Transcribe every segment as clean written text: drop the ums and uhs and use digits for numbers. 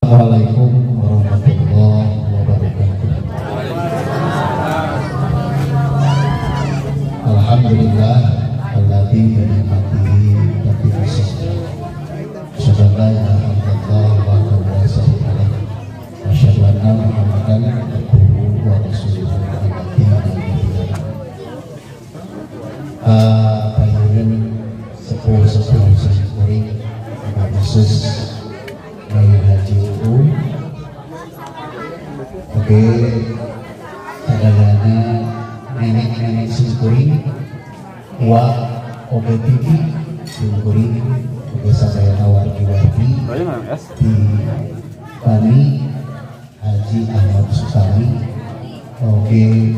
Assalamualaikum warahmatullahi wabarakatuh. Alhamdulillah alladzi bi ni'matihi tatimmu sholihat. Asyhadu an la ilaha illallah wahdahu la syarika lah wa asyhadu anna Muhammadan abduhu wa rasuluhu. Payunan sepuh-sepuh simkuring khusus Kiai Haji Uu. Oke, sadayana nenek-nenek simkuring, wa oge bibi simkuring, oge sadayana wargi-wargi di Bani Haji Ahmad Sutami, oge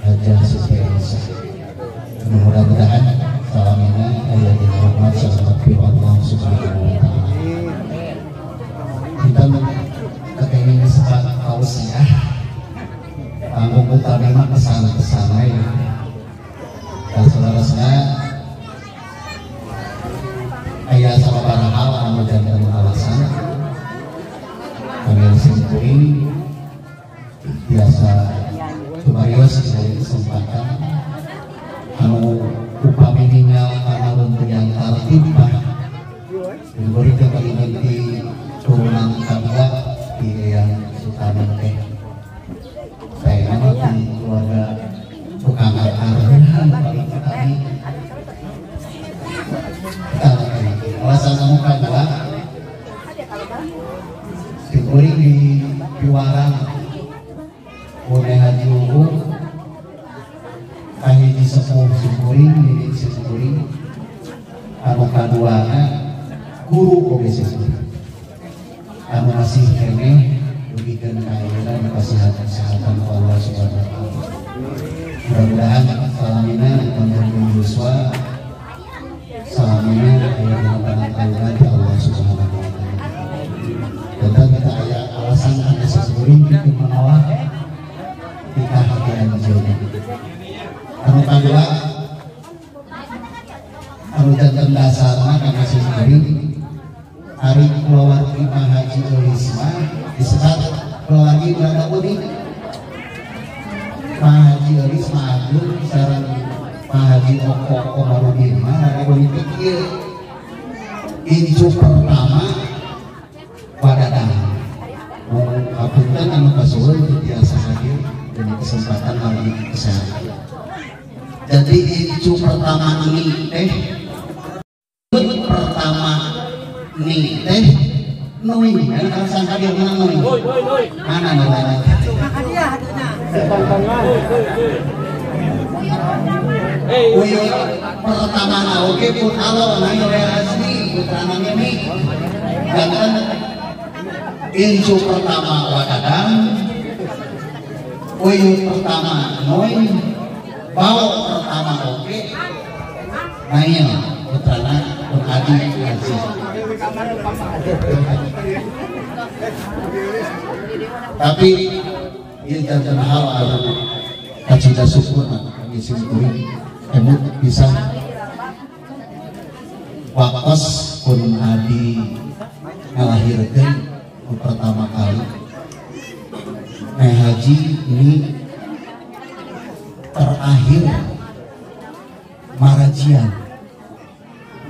Hajah Siti Aisyah. Mudah-mudahan salamina aya di rahmat sareng Allah Subhanahu wa taala. Kita kekenging sepat tausiah panggung utama mah kesan-kesan ya. Dan saudara-saudara aya sababaraha hal anu janten alasan kami simkuring biasa tumarios dari kesempatan anu upami ninggal kana runtuyan tartib diberikan paling turunan kedua di Eyang Sutami teh. Saya nama di keluarga tukang akar paling utami. Alasan kamu kedua diberi di piwarang oleh Haji Uu kahiji sepuh simkuring didik simkuring anu kaduana guru oge simkuring anu masih keneh dugikeun ka ayeuna dipasihan kesehatan ku Allah Subhanahu wa taala. Mudah-mudahan salamina dipanjangkeun yuswa, salamina aya dina panangkalan ti Allah Subhanahu wa taala. Dan kita aya alasan anu simkuring pikeun menolak tika hati anjeunna. Anu kadua anu janten dasarna kana simkuring ari kulawargi Mah Haji Eulis mah disebat kulawargi berada unik. Mah Haji Eulis mah agung sareng Mah Haji Oko Komarudin mah rada unik kieu. Incu pertama wadadang. Mung hapunten anu kasuhun teu biasa hadir dina kesempatan margi kesehatan. Jadi incu pertama ini teh pertama nih teh noi kan alasan hadir mana noi mana mana uyut pertama na oke pun alo na oleh asli putrana ini jangan incu pertama wadadang uyut pertama noi bau pertama oke nail putrana pun adi haji. Tapi ini jangan hal anu kacida syukur kami simkuring emut bisa waktos pun adi ngalahirkeun pertama kali Nyai Haji ini terakhir marajian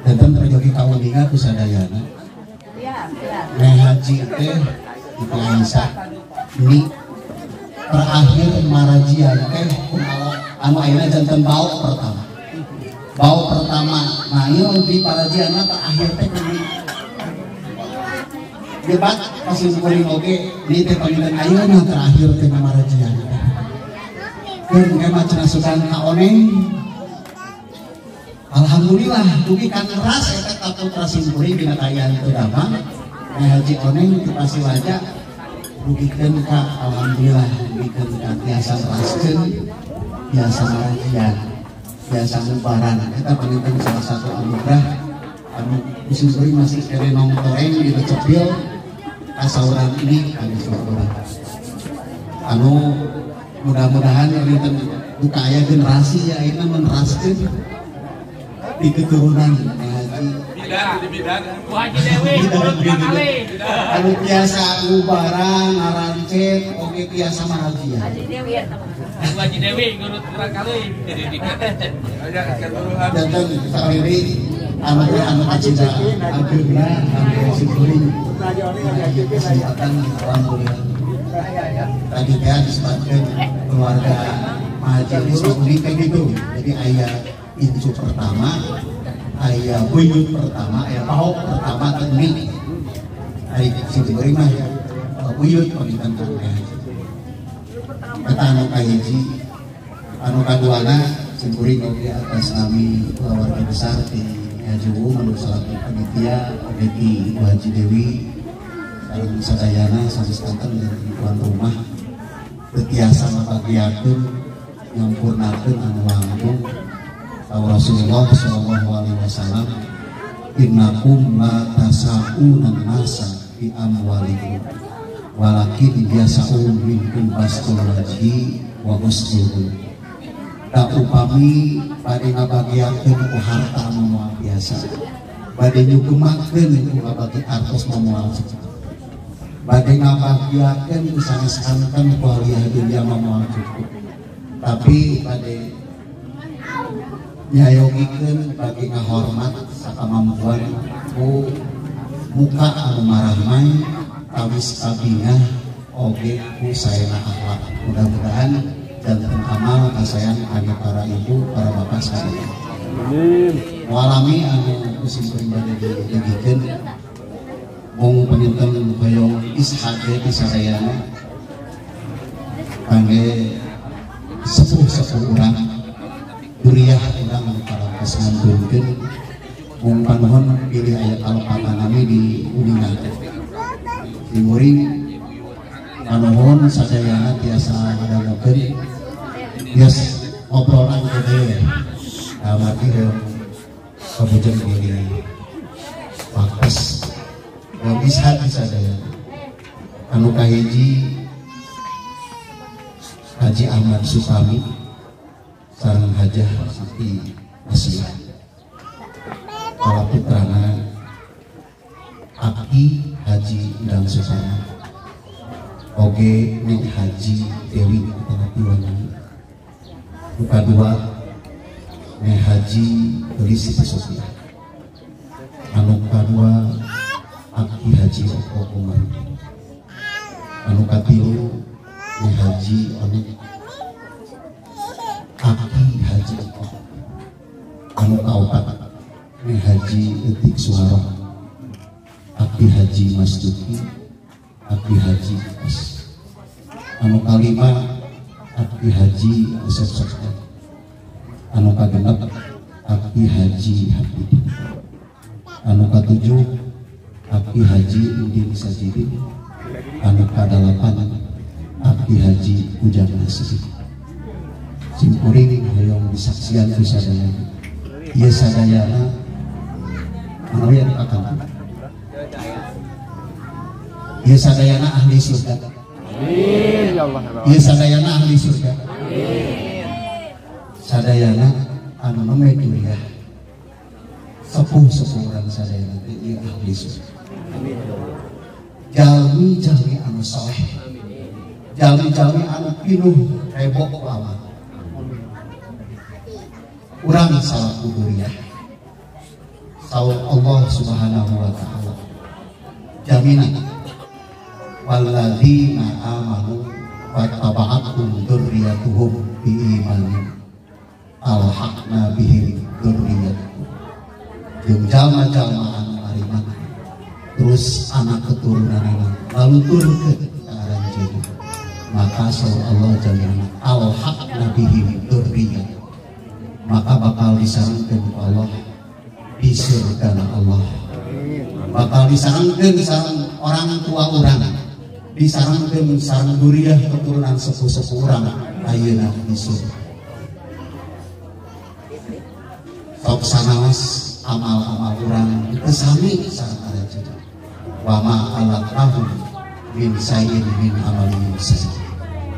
dan terjogi kauninga ku sadayana. Nyai Haji teh Ibu Aisyah ini terakhir marajian teh anu ayeuna janten bau pertama. Bau pertama nail di parajianna terakhir teh kudu debat masih kuring oge ni teh panginten ayeuna terakhir teh marajian. Keun mah cenah sugan ka oneng. Alhamdulillah dugi ka neras eta ka putra simkuring dina kaayaan teu damang. Nyai Haji Oneng teu pasiwaja dugikeun ka alhamdulillah dugikeun ka tiasa neraskeun biasa marajian biasa ngubaran eta panginten salah satu anugerah anu simkuring masih kene nongtoreng di cepil kasauran ini kami syukuran anu mudah-mudahan panginten duka aya generasi ya ayeuna meneraskeun di keturunan Nyai Haji Bu Haji Dewi urut kali. Anu biasa ngubarang ngarancet oge biasa marajian. Haji Dewi Bu Haji Dewi urut kurang kali. Janten sakali anu anu kacinta ageungna kangge simkuring. Kesempatan alhamdulillah. Tadi teh disebutkeun keluarga Haji Sukri kayak gitu. Jadi ayah incu pertama, ayah buyut pertama, ayah pahok pertama teni. Ari simkuring mah buyut pamitan ka Haji. Eta anu kahiji, anu kaduana simkuring oge atas nami keluarga besar di Haji Wu anu salaku panitia oge di Ibu Haji Dewi sareng sadayana sanes kanten tuan rumah teu tiasa ngabagiakeun nyampurnakeun anu langkung saur Rasulullah sallallahu alaihi wasallam innakum la tasa'una nasa bi amwalikum walakin yasa'u minkum bastul wajhi wa husnul. Da upami bade ngabagiakeun ku harta moal biasa, bade nyugemakeun ku ngabagi artos moal, bade ngabagiakeun ku sanes kanten ku aliyah dunya moal cukup, tapi bade nyayogikeun bagi ngahormat sakamampuan ku muka anu marahmai tawis kabingah oge ku saena akhlak. Mudah-mudahan janten amal kasayan kangge para ibu, para bapak sadaya. Amin. Walami anu ku simkuring bade didugikeun mung panginten hoyong ishade ka sadayana kangge sepuh-sepuh urang duriah urang anu parantos ngantunkeun mung panuhun pilih aya kalepatan nami diuningakeun. Simkuring panuhun sadayana tiasa ngadangukeun geus obrolan gede amargi hoyong kabujeng pilih waktos hoyong ishad sadayana. Anu kahiji Haji Ahmad Sukami sareng Hajah Siti Asiah para putrana Aki Haji Endang Sukami oge Nek Haji Dewi Atanapi Wangi nu kadua Nek Haji Elis Siti Sofiah anu kadua Aki Haji Oko Umar anu katilu Nek Haji Onik Aki Haji Eko anu kaopat Nek Haji Etik Suharo Aki Haji Masduki Aki Haji As anu kalima Aki Haji Asep Sofyan anu kagenep Aki Haji Habibie anu katujuh Aki Haji Udin Sajidin anu kadalapan Aki Haji Ujang Nasir. Simkuring hoyong disaksian ku sadayana ieu sadayana manawi anu kakantun ieu sadayana ahli surga. Amin ya Allah. Ieu sadayana ahli surga. Amin. Sadayana anu nembe duriah sepuh-sepuh urang sadayana teh ieu ahli surga. Jalmi-jalmi anu soleh, jalmi-jalmi anu pinuh rebo ku amal. Urang salaku duriah saur Allah Subhanahu wa taala jaminan walladzina amanu wattaba'athum dzurriyyatuhum biimanin alhaqna bihim dzurriyyatuhum. Jeung jalma-jalma anu ariman terus anak keturunanana lalu turunkeun ka aranjeunna maka saur Allah jaminan alhaqna bihim dzurriyyatuhum maka bakal disarengkeun ku Allah di surga Allah, bakal disarengkeun sareng orang tua urang, disarengkeun sareng duriah keturunan sepuh-sepuh urang ayeuna di surga. Sok sanaos amal-amal urang teu sami sareng aranjeunna. Wa ma alatnahum min sayyin min amalihim sayyi.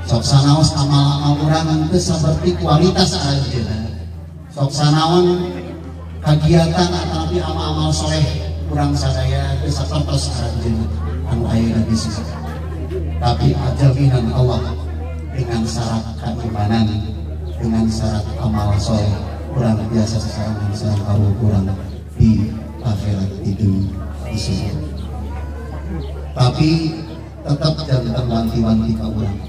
Sok sanaos amal-amal urang teu saperti kualitas aranjeunna. Sok sanaon Kagiatan atanapi amal-amal soleh urang sadaya teu sapertos aranjeunna anu ayeuna di surga. Tapi jaminan Allah dengan syarat keimanan, dengan syarat amal soleh urang biasa sesarengan sareng karuhun urang di akhirat itu di surga. Tapi tetap janten wanti-wanti ka urang,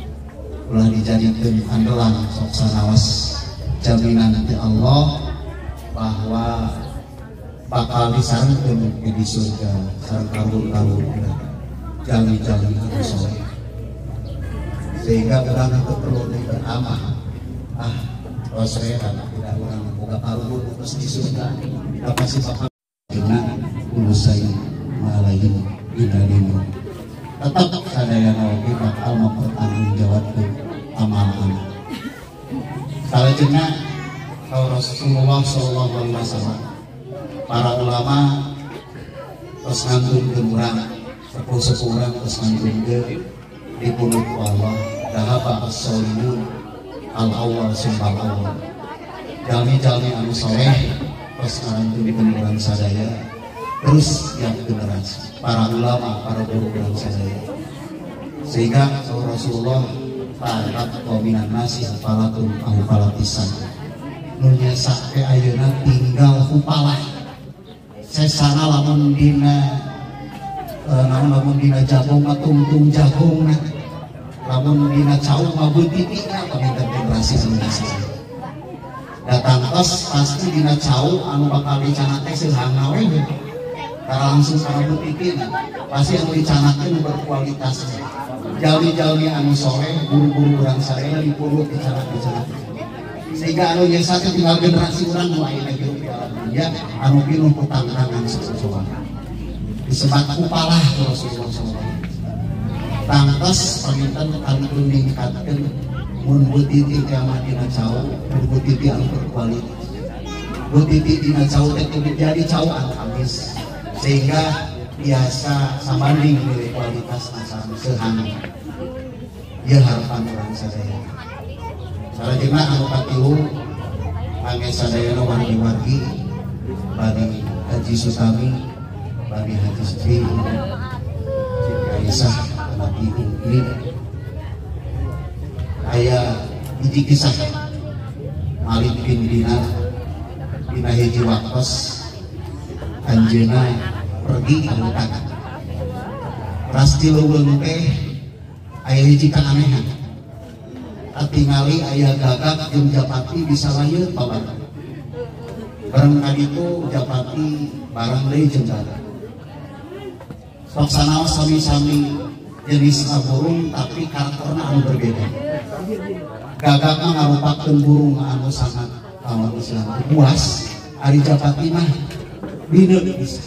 ulah dijadikeun andelan sok sanaos jaminan ti Allah bahwa bakal disarengkeun di surga sareng karuhun-karuhun urang jalmi-jalmi anu soleh, sehingga urang teu perlu deui beramal. Ah, tos we tidak urang boga karuhun terus di surga, da pasti bakal dina ulusai malain dina. Tetap sadayana oge bakal mempertanggungjawabkeun amal-amal. Salajengna Rasulullah sallallahu alaihi wasallam, para ulama terus ngantunkeun urang, sepuh-sepuh urang terus ngantunkeun dipunut ku Allah, dahaba as-solihun al-awwal sumbal awal. Jalmi-jalmi anu soleh terus ngantunkeun urang sadaya, terus yang generasi para ulama, para guru urang sadaya. Sehingga Rasulullah tarat minan nasi falatun ahu falatisan. Nu nyesa ke ayeuna tinggal hupalah. Sesana lamun dina naon lamun dina jagung mah tungtung jagungna, lamun dina cau mah beutitikna panginten generasi anu nyesa. Datang tos pasti dina cau anu bakal dicanak teh seuhangna we. Tara langsung kana beutitikna, pasti anu dicanakeun berkualitas. Jalmi-jalmi anu soleh, guru-guru urang sadaya dipurut dicanak-dicanak. Sehingga anu nyesa teh tinggal generasi urang nu ayeuna hirup di alam dunia anu pinuh ku tangtangan sesuatu. Disebat kupalah ku Rasulullah sallallahu alaihi wasallam. Tangtos panginten kantun ningkatkeun mun beutiti teh mah dina cau, mun beutiti anu berkualitas. Beutiti dina cau teh kudu jadi cau anu amis. Sehingga biasa samanding nilai kualitas asal seuhang. Ieu harapan urang sadaya. Salajengna anu katilu angge sadayana wargi-wargi bari Haji Sutami, bari Haji Sri, Siti Aisyah, Nabi Ingrid. Aya hiji kisah Malik bin Dinar dina hiji waktos anjeunna pergi ka hutan. Ras di leuweung teh aya hiji kaanehan. Katingali aya gagak jeung japati bisa layeut babareng. Bareng ka ditu japati bareng deui jeung gagak. Sok sanaos sami-sami jenis burung tapi karakterna anu berbeda. Gagak mah ngarupakeun burung anu sangat lawan istilahna buas, ari japati mah bineut bisa.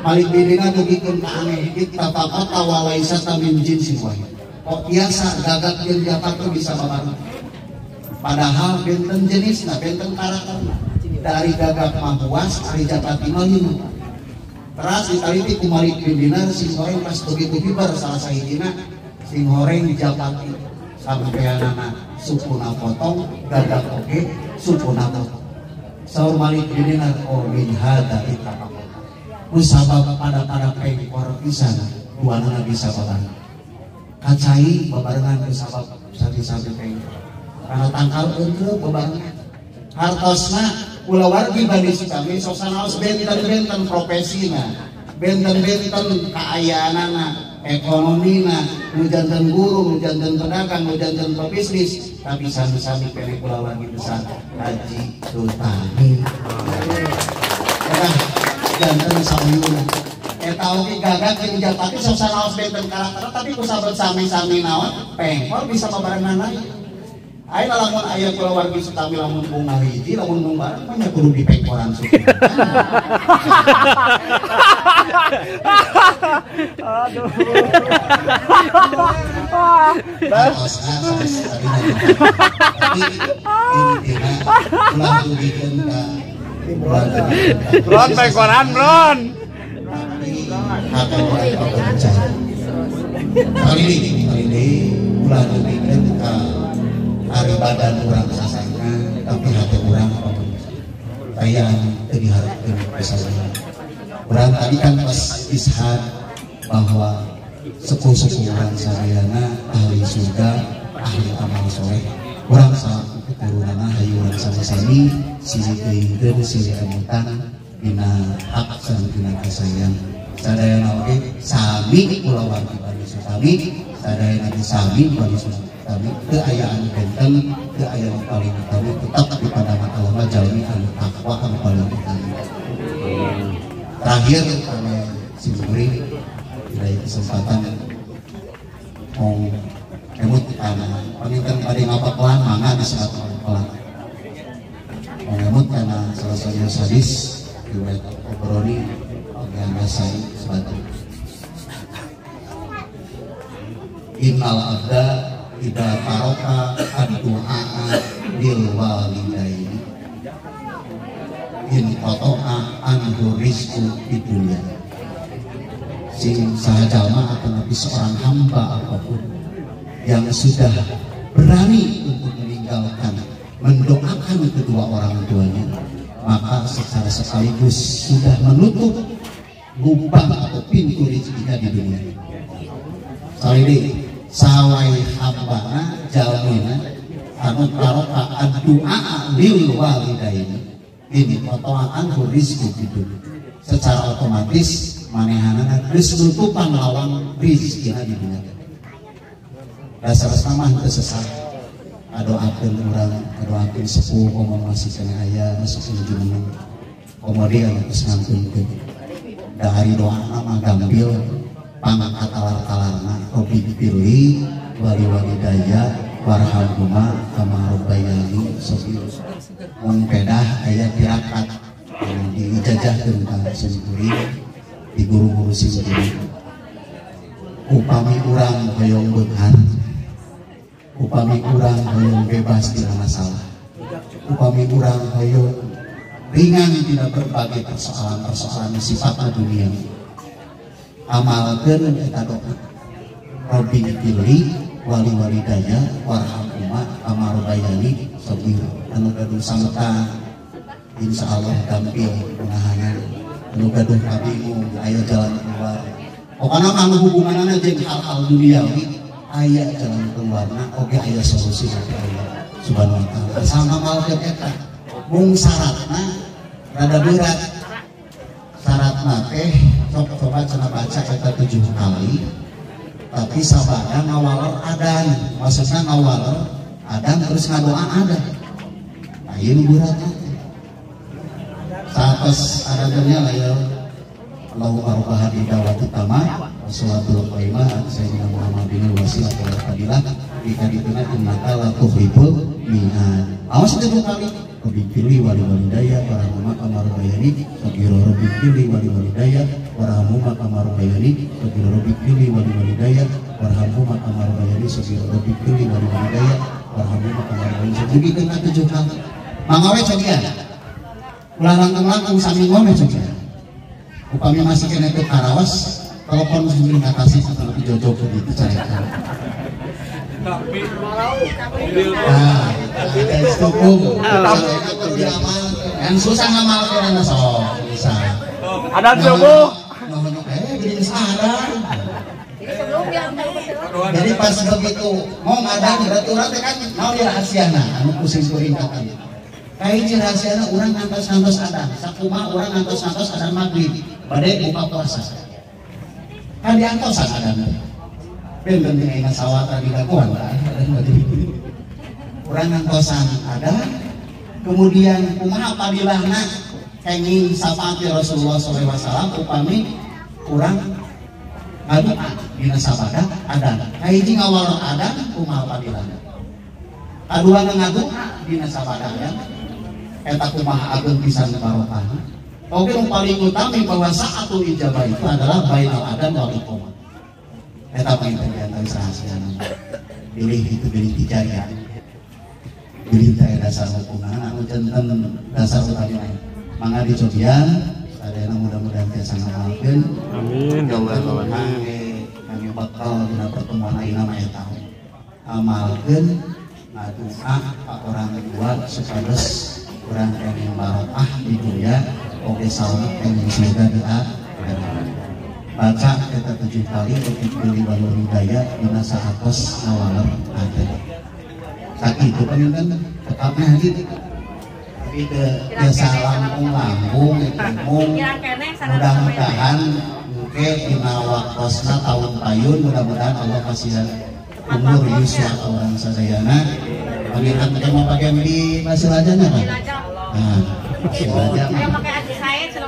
Malik bin Dinar dugikeun ka aneh ittafaqata wa laisa min jinsin wahid. Kok biasa gagak jeung japati bisa babareng. Padahal benten jenisna, benten karakterna. Dari gagak mah buas, ari japati mah lieu. Teras ditaliti ku Malik bin Dinar sing horeng pas begitu kibar salah sahijina sing horeng japati sampeanana sukuna potong, gagak oge sukuna potong. Saur Malik bin Dinar oh min hada ittafaqata. Kusabab pada pengkor pisan duanana bisa babareng. Kacai babarengan kusabab sami-sami pengkor. Karena tangkal eungkeut babarengan. Hartosna kulawargi bani Sutami sok sanaos benten-benten profesina, benten-benten kaayaanana, ekonomina, nu janten guru, nu janten pedagang, nu janten pebisnis, tapi sami-sami keneh kulawargi besar Haji Sutami. Nah, janten sauyuna. Eta oge gagak jeung japati sok sanaos benten karakter tapi kusabab sami-sami naon pengkor bisa babarengan lagi. Ayeuna lamun aya kulawargi Sutami lamun bunga hiji lamun mung bareng mah nya kudu dipengkoran sukuna. Aduh. Tapi intina ulah dugikeun ka Bron pengkoran bron. Tapi kali ini ulah dugikeun ka ari badan urang sasana tapi hati urang apa. Aya teu diharapkeun ku. Urang tadi kan pas ishad bahwa sepuh-sepuh urang sadayana ahli surga, ahli amal soleh. Urang salaku keturunanna hayu urang sami-sami silih teuingkeun, silih emutan dina hak sareng dina kasayang. Sadayana oge sami kulawargi Bani Sutami, sadayana ge sami Bani Sutami, teu aya anu benten, teu aya anu paling utami, tetap di pandangan Allah mah jalmi anu takwa anu paling utami. Terakhir kami simkuring diberi kesempatan mau emut karena panginten bade ngapakelan mangga di saat ngapakelan. Mau emut karena salah satu hadis riwayat Obroni yang Nasai sebatu. Innal abda idza taraka ad-du'a lil walidaini in qata'a anhu rizqu di dunya. Sing saha jalma atau nabi seorang hamba apapun yang sudah berani untuk meninggalkan mendoakan kedua orang tuanya, maka secara sekaligus sudah menutup lubang atau pintu rezekinya di dunia. Salidi sawai hambana jalmina anu taroka ad-du'a lil walidaini ini qata'a anhu rizqu di dunia. Secara otomatis manehanana geus nutupan lawang rezekina di dunia. Dasar sama henteu sesat. Adoakeun urang, adoakeun sepuh komo masih keneh aya, masih keneh jumeneng. Komo dia geus ngantunkeun. Da ari doana mah gampil pangkatalar-talarna Robbi firli wali walidayya warhamhuma kama rabbayani shaghira. Mun pedah aya tirakat anu diijazahkeun ka simkuring di guru-guru simkuring. Upami urang hoyong beunghar, upami urang hoyong bebas tina masalah, upami urang hoyong ringan tidak berbagai persoalan-persoalan sifatna dunia, amalkeun eta doa Robbi firli wali walidayya warhamhuma kama rabbayani shaghira. Anu gaduh sameta insyaallah gampil menahanna, anu gaduh kabingung aya jalan keluar. Pokona anu hubunganna jeung hal-hal duniawi aya jalan keluarna oge aya solusi dari Allah Subhanahu wa taala. Asal ngamalkeun eta mung syaratna rada berat. Syaratna teh sok coba cenah baca eta 7 kali tapi sabada ngawaler adan, maksudna ngawaler adan terus ngadoa adan. Lain beratna teh. Satos adagannya lah ya. Allahumma rabb hadhihi da'wati tamah wa salatul qaimah sayyidina Muhammadin wasilah wal fadilah bi kadituna innaka la tuhibbul mi'ad. Awas 7 kali. Rabbi firli wali walidayya warhamhuma kama rabbayani shaghira. Rabbi firli wali walidayya warhamhuma kama rabbayani shaghira. Rabbi firli wali walidayya warhamhuma kama rabbayani shaghira. Rabbi firli wali walidayya warhamhuma kama rabbayani shaghira. Dugikeun ka 7 kali. Mangga we cobian. Ulah langkung-langkung sami ngome cobian. Upami masih kena ke Karawas, telepon sendiri ngatasi atau lebih jojo ke gitu carekan. Nah, ada cukup. Yang susah ngamal kena sok bisa. Ada subuh. Gini sadar. Jadi pas begitu mau ngadan berarti urang teh kan naon rahasiana anu pusing kuring katanya. Kahiji rahasiana urang ngantos-ngantos adan. Sakumaha urang ngantos-ngantos adan maghrib bade buka puasa. Kan diantosan adan. Ben penting ayeuna sawah tadi dakuan adan maghrib. Urang ngantosan adan kemudian kumaha padilahna kenging syafaat Rasulullah sallallahu alaihi wasallam upami urang ngadoa dina sabada adan. Kahiji ngawal adan kumaha padilahna. Kaduana ngadoa dina sabada adan eta kumaha ageung pisan barokahna. Oke, yang paling utama bahwa saatul ijabah itu adalah bainal adan wal iqamah. Eta paling penting rahasiana. Pilih itu pilih tijariah. Pilih teh dasar hukumna anu janten dasar utamina. Mangga dicobian sadayana mudah-mudahan tiasa ngamalkeun. Amin ya Allah alamin. Kami bakal dina pertemuan ayeuna mah eta. Amalkeun ngadoa ka orang tua supados Urang kenging barokah di dunia oge salamet kenging surga di akhirat. Baca kita 7 kali untuk pilih walur hidayah dina saatos ngawaler hate. Sakitu panginten tetapnya haji tapi biasa langkung-langkung mung mudah-mudahan engke dina waktosna tahun payun mudah-mudahan Allah kasihan umur yuswa urang sadayana. Panginten teh mau pakai di Pasirajana Pak? Nah, Pasiraja.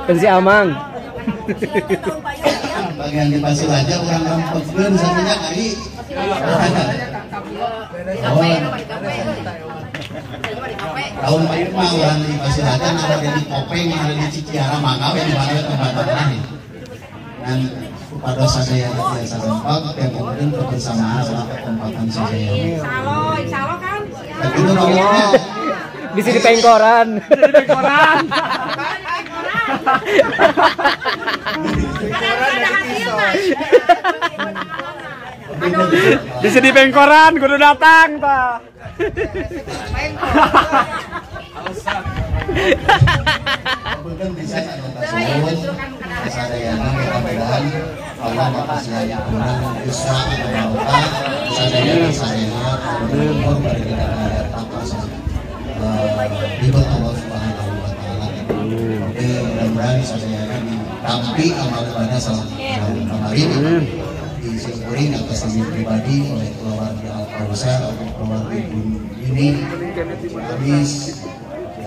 Pensi Amang. Bagian di Pasiraja urang rempegkeun saminya kali. Oh. Tahun payun mah urang di Pasiraja ada di Kopeng, ada di Cikiara mangga we di mana we tempatna. Dan supados sadayana tiasa rempeg yang kemudian kebersamaan serta kekompakan sadayana. Insyaallah, insyaallah kan. Bisa di pengkoran. Di pengkoran. Bisa di pengkoran, kudu datang ta. Bukan bisa sadayana mudah-mudahan Allah makasih kurang yusra atau barokah sadayana sarehat umur bari kita menghadap ridho Allah Subhanahu wa taala. Oke, mudah-mudahan sadayana ditampi amal ibadah selama tahun kemarin di simkuring atas nama pribadi oleh keluarga Al-Kausar, oleh keluarga Ibu ini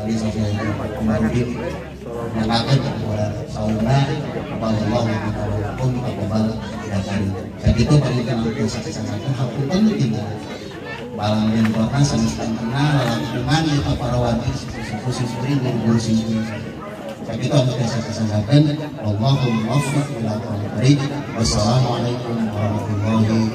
Alis Sofyan Komarudin nyalakan kepada sauna Allah hukum taqabbal ya karim. Sakitu panginten sakitu hapunten tina balang lentorna sanes tentena lalangkungan ieu parawati sepuh simkuring guru simkuring. Sakitu anu tiasa kasampaikan. Wallahu muwaffiq ila aqwamit thoriq. Wassalamualaikum warahmatullahi